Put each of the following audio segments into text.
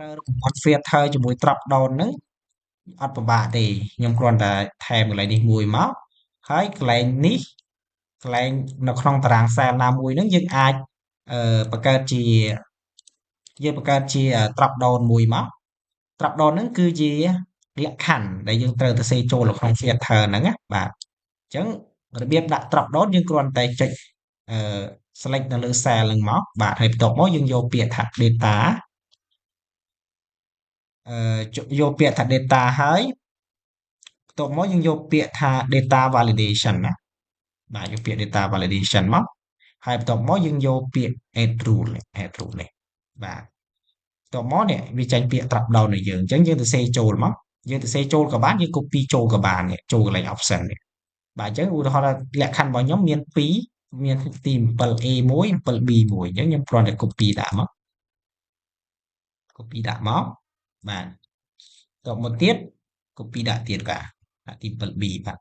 ប្រើរូបមន្ត filter ជាមួយ drop down ហ្នឹងអត់ពិបាកទេខ្ញុំគ្រាន់តែថែមកន្លែងនេះមួយមកហើយកន្លែងនេះកន្លែងនៅក្នុងតារាង cell ណាមួយហ្នឹងយើងអាចបង្កើតជាយើងបង្កើតជា drop down មួយមក drop down ហ្នឹងគឺជាលក្ខខណ្ឌដែលយើងត្រូវទៅសេចូលនៅក្នុង filter ហ្នឹងណាបាទអញ្ចឹងរបៀបដាក់ drop down យើងគ្រាន់តែចុចអឺ select នៅលើ cell ហ្នឹងមកបាទហើយបន្ទាប់មកយើងយកពាក្យថា data អឺយកពាក្យថា data ហើយបន្ទាប់មកយើងយកពាក្យថា data validation ណាបាទយកពាក្យ data validation មកហើយបន្ទាប់មកយើងយកពាក្យ add rule add rule នេះបាទបន្ទាប់មកនេះវាចេញពាក្យ drop down ឲ្យយើងអញ្ចឹងយើងទៅសេចូលមកយើងទៅសេចូលក៏បានយើង copy ចូលក៏បាននេះចូលកន្លែង option នេះបាទអញ្ចឹងឧទាហរណ៍ថាលក្ខខណ្ឌរបស់ខ្ញុំមាន2មានទី 7A 1 7B 1អញ្ចឹងខ្ញុំគ្រាន់តែ copy ដាក់មក copy ដាក់មកបាទបន្ទាប់មកទៀត copy ដាក់ទៀតបាទដាក់ទី 7B បាទ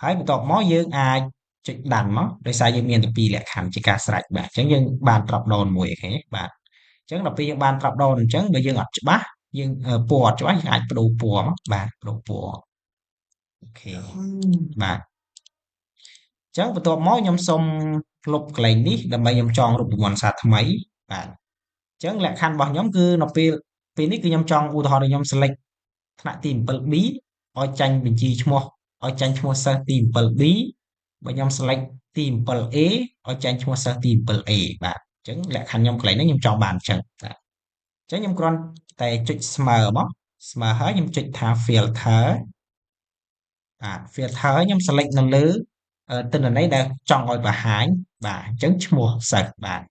ហើយបន្ទាប់មកយើងអាចចុច done មកដោយសារយើងមានតែពីរលក្ខខណ្ឌជាការស្រេចបាទអញ្ចឹងយើងបាន drop down មួយ OK បាទអញ្ចឹងដល់ពេលយើងបាន drop down អញ្ចឹងបើយើងអត់ច្បាស់យើងពណ៌អត់ច្បាស់យើងអាចប្ដូរពណ៌មកបាទប្ដូរពណ៌ OK បាទអញ្ចឹងបន្ទាប់មកខ្ញុំសូមលុបកន្លែងនេះដើម្បីខ្ញុំចងរូបមន្តសារថ្មីបាទអញ្ចឹងលក្ខខណ្ឌរបស់ខ្ញុំគឺនៅពេលពេលនេះគឺខ្ញុំចង់ឧទាហរណ៍ខ្ញុំ select ថ្នាក់ទី 7B ឲ្យចាញ់បញ្ជីឈ្មោះឲ្យចាញ់ឈ្មោះសិស្សទី 7B បើខ្ញុំ select ទី 7A ឲ្យចាញ់ឈ្មោះសិស្សទី 7A បាទអញ្ចឹងលក្ខខណ្ឌខ្ញុំកន្លែងនេះខ្ញុំចង់បានអញ្ចឹងបាទអញ្ចឹងខ្ញុំគ្រាន់តែចុចស្មើមកស្មើហើយខ្ញុំចុចថា filter បាទ filter ខ្ញុំ select នៅលើទិន្នន័យដែលចង់ឲ្យបង្ហាញបាទអញ្ចឹងឈ្មោះសិស្សបាទ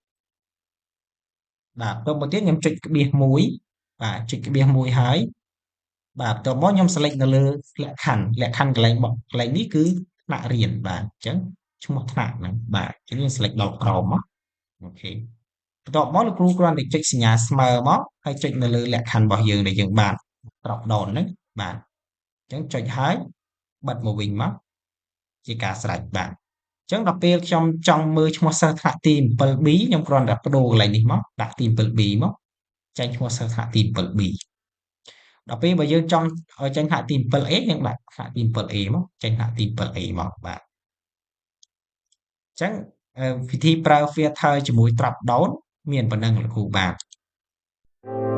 បាទបន្ទាប់មកទៀតខ្ញុំចុចក្បៀស1បាទចុចក្បៀស1ហើយបាទបន្ទាប់មកខ្ញុំ select នៅលើលក្ខខណ្ឌលក្ខខណ្ឌកន្លែងបកកន្លែងនេះគឺថ្នាក់រៀនបាទអញ្ចឹងឈ្មោះថ្នាក់ហ្នឹងបាទអញ្ចឹងយើង select ដល់ក្រោមមក OK បន្ទាប់មកលោកគ្រូគ្រាន់តែចុចសញ្ញាស្មើមកហើយចុចនៅលើលក្ខខណ្ឌរបស់យើងដែលយើងបាន drop down ហ្នឹងបាទអញ្ចឹងចុចហើយបិទមកវិញមកជាការស្រេចបាទអញ្ចឹងដល់ពេលខ្ញុំចង់មើលឈ្មោះសិស្សថ្នាក់ទី 7B ខ្ញុំគ្រាន់តែប្ដូរកន្លែងនេះមកដាក់ទី 7B មកចេញឈ្មោះសិស្សថ្នាក់ទី 7B ដល់ពេលបើយើងចង់ឲ្យចេញថ្នាក់ទី 7A យើងដាក់ថ្នាក់ទី 7A មកចេញថ្នាក់ទី 7A មកបាទអញ្ចឹងវិធីប្រើ filter ជាមួយ drop down មានប៉ុណ្ណឹងលោកគ្រូបាទ។